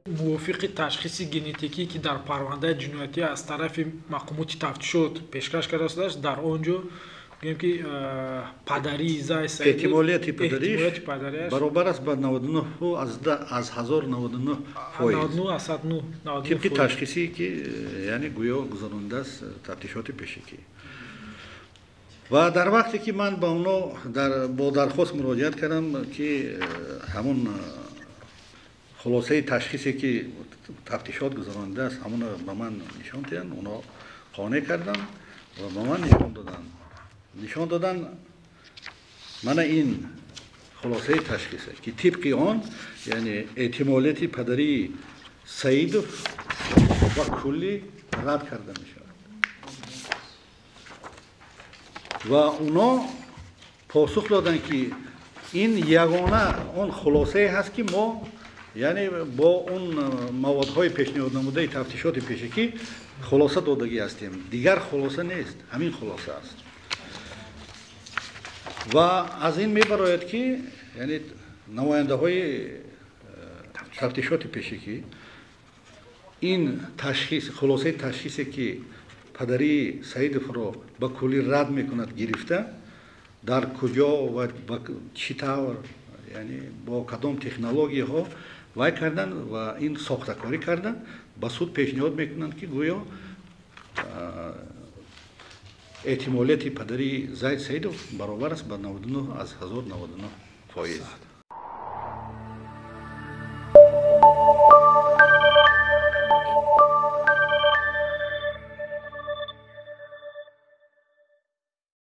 Мувофиқи ташхиси генетикӣ, ки дар парвандаи ҷиноятӣ аз тарафи мақомоти тафтишот пешкаш карда шудааст, дар он ҷо гӯем ки падарии Зай Саидов эҳтимолияти падариш баробар аст ба 99 аз 1099 фоиз. 99 аз 109. Тибқи ташхисе ки яъне гӯё гузаронидааст тафтишоти пешакӣ. Ва дар вақте ки ман ба онҳо бо дархост муроҷиат кардам, ки ҳамон хулосаи ташхисе ки тафтишот гузаронидааст, ҳамонро ба ман нишон диҳанд, онҳо қонеъ карданд ва ба ман нишон доданд. Нишон доданд мана ин хулосаи ташхисе, ки тибқи он яъне эҳтимолияти падарии Саидов ба куллӣ рад карда мешавад. Ва онҳо посух доданд, ки ин ягона он хулосае ҳаст, ки мо яъне бо он маводҳои пешниҳоднамудаи тафтишоти пешакӣ хулоса додагӣ ҳастем. Дигар хулоса нест, ҳамин хулоса аст. Ва аз ин мебарояд, ки яъне намояндаҳои тафтишоти пешакӣ ин ташхис, хулосаи ташхисе ки падарии Саидовро ба куллӣ рад мекунад, гирифта дар куҷо ва ба чӣ тавр, яъне бо кадом технологияҳо вай карданд ва ин сохтакорӣ карданд, ба суд пешниҳод мекунанд, ки гӯё эҳтимолияти падарии Зайд Саидов баробар аст ба 99 аз 1099 фоиз.